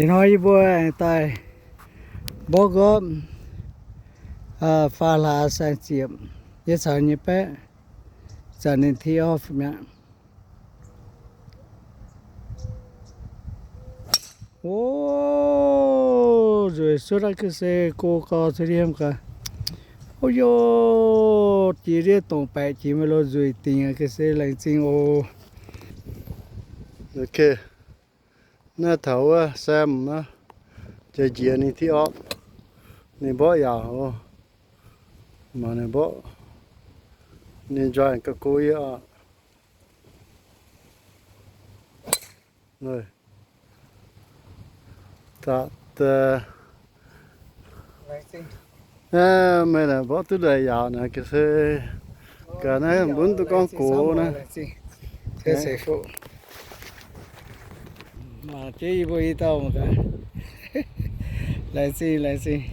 Ih hnoi yie mbuo aengx daaih mborqv nqorpv faam hlaax saeng-ziepc, yie caux nyei baeqv zanc ninh tee off mi'aqv. O, nzueic suotv aqv, ga'sie go gau cuotv liemh gaax. O yo, jiex ndiev dongc baeqc jiex maiv lo nzueic dingc aqv, ga'sie laengz zingh oc. Naaiv taux wuov Sam aqv, jiex njiec ninh tee off, ninh mborqv yaauc oc. Mangc ninh mborqv, ninh njoih ga'go yie oc. Meih naaic mborqv duqv ndeic yaauc naaic, ga'sie gaax naaiv mbuo mv duqv gorngv gox naaiv. Mangc jienv yie mbuo i dauh mangc gaax. Laengz zingh, laengz zingh.